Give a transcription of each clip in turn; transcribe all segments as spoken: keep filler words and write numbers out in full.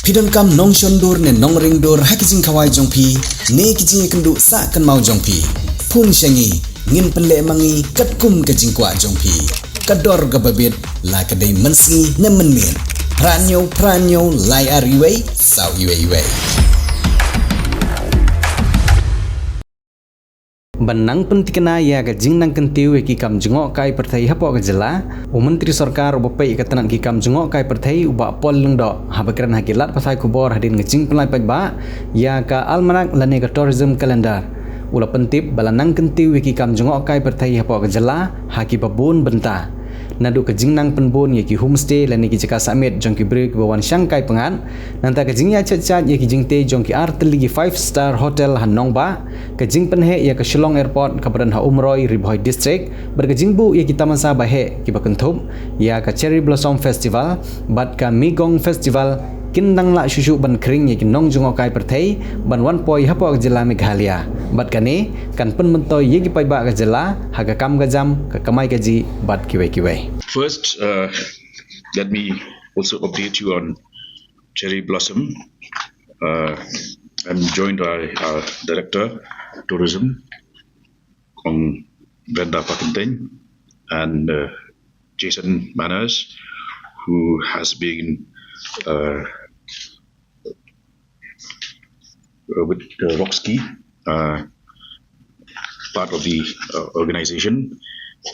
Phi donkam nongshon dur ne nongring dur ha ki jingkhawai jong phi ne ki jingïakynduh sah kynmaw jong phi? Phone sha ngi, ngin pynleh ma ngi katkum ka jingkwah jong phi. Ka dor kaba bit, la ka dei mynsngi ne mynmiet. Phra hynñiew phra hynñiew lai ar wei saw wei wei. Ban nang pyntikna ïa ka jingnang kyntiew ïa ki kam jngohkai pyrthei hapoh ka jylla, u Myntri Sorkar uba peit ïa ka tnat ki kam jngohkai pyrthei, u Bah Paul Lyngdoh, haba kren ha ki lad pathai khubor hadien ka jingpynlait paidbah ïa ka almanak lane ka tourism calendar, u la pyntip ba la nang kyntiew ïa ki kam jngohkai pyrthei hapoh ka jylla ha kiba bun bynta. Naduh ka jingnang pynbun ïa ki homestay lane ki jaka sahmiet jong ki briew kiba wan shangkai pyngngad, nangta ka jingïaid shait shait ïa ki jingtei jong ki ar tylli ki five star hotel ha nongbah, ka jingpynheh ïa ka Shillong Airport kaba don ha Umroi, Ri Bhoi District, bad ka jingbuh ïa ki tamasa baheh kiba kynthup ïa ka Cherry Blossom Festival bad ka Meigong Festival, kin dang lah shuh shuh ban khring ïa ki nongjngohkai pyrthei ban wan poi hapoh ka jylla Meghalaya. Bad kane kan pynmyntoi ïa ki paidbah ka jylla ha ka kam ka jam, ka kamai kajih bad kiwei kiwei. First, uh, let me also update you on Cherry Blossom. Uh, I'm joined by our Director, Tourism, Kong Brenda Pakyntein, and, uh, Jason Manners, who has been, uh, with, uh, Roxy, uh, part of the, uh, organization,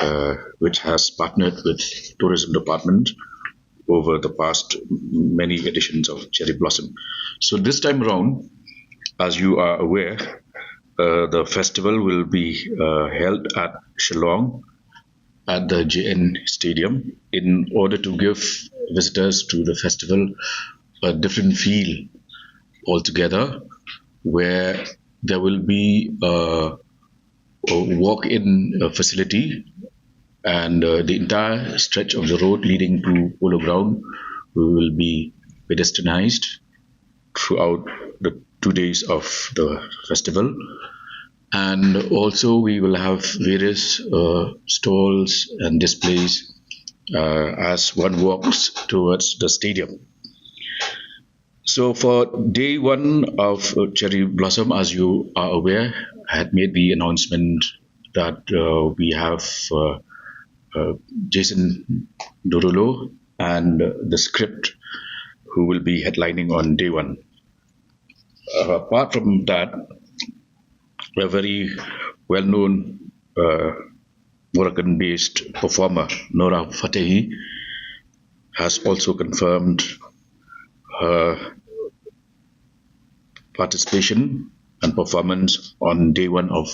uh, which has partnered with Tourism Department over the past many editions of Cherry Blossom. So this time around, as you are aware, uh, the festival will be, uh, held at Shillong at the J N Stadium in order to give visitors to the festival a different feel altogether, where there will be a, a walk-in, uh, facility, and, uh, the entire stretch of the road leading to Polo Ground will be pedestrianized throughout the two days of the festival. And also, we will have various, uh, stalls and displays, uh, as one walks towards the stadium. So, for day one of, uh, Cherry Blossom, as you are aware, I had made the announcement that, uh, we have, uh, uh, Jason Derulo and, uh, The Script, who will be headlining on day one. Uh, apart from that, a very well-known, uh, Moroccan-based performer, Nora Fatehi, has also confirmed her participation and performance on day one of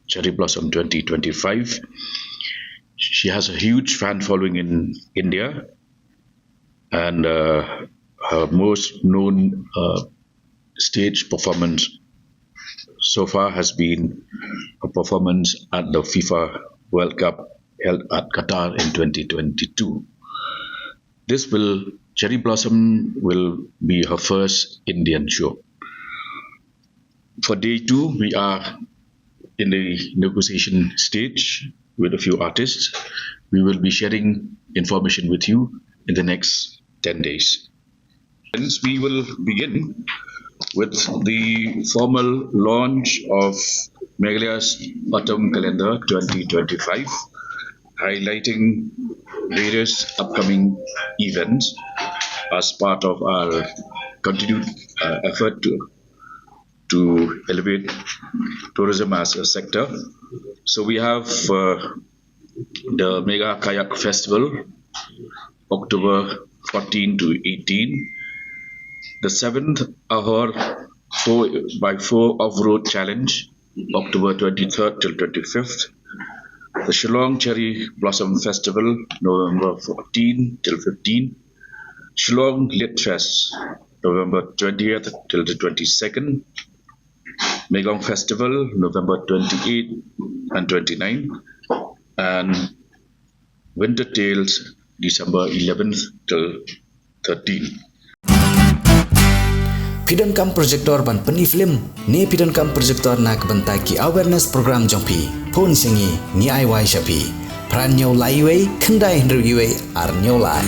Cherry Blossom twenty twenty-five. She has a huge fan following in India, and, uh, her most known, uh, stage performance so far has been a performance at the FIFA World Cup held at Qatar in twenty twenty-two. This will, Cherry Blossom will be her first Indian show. For day two, we are in the negotiation stage with a few artists. We will be sharing information with you in the next ten days. Hence, we will begin with the formal launch of Meghalaya's Autumn Calendar twenty twenty-five, highlighting various upcoming events as part of our continued, uh, effort to, to elevate tourism as a sector. So we have, uh, the Mega Kayak Festival, October fourteen to eighteen, the seventh Ahor four by four Off-Road Challenge, October twenty-third till twenty-fifth, the Shillong Cherry Blossom Festival, November fourteen till fifteen, Shillong Lit Fest, November twentieth till the twenty-second, Meigong Festival, November twenty-eight and twenty-nine, and Winter Tales, December eleventh till thirteen. Phi donkam projector ban pyni film ne phi donkam projector na ka bynta ki awareness program jong phi? Phone sha ngi, ngi ai wai sha phi. Phra hynñiew lai wei, khyndai hynriew wei, ar hynñiew lai.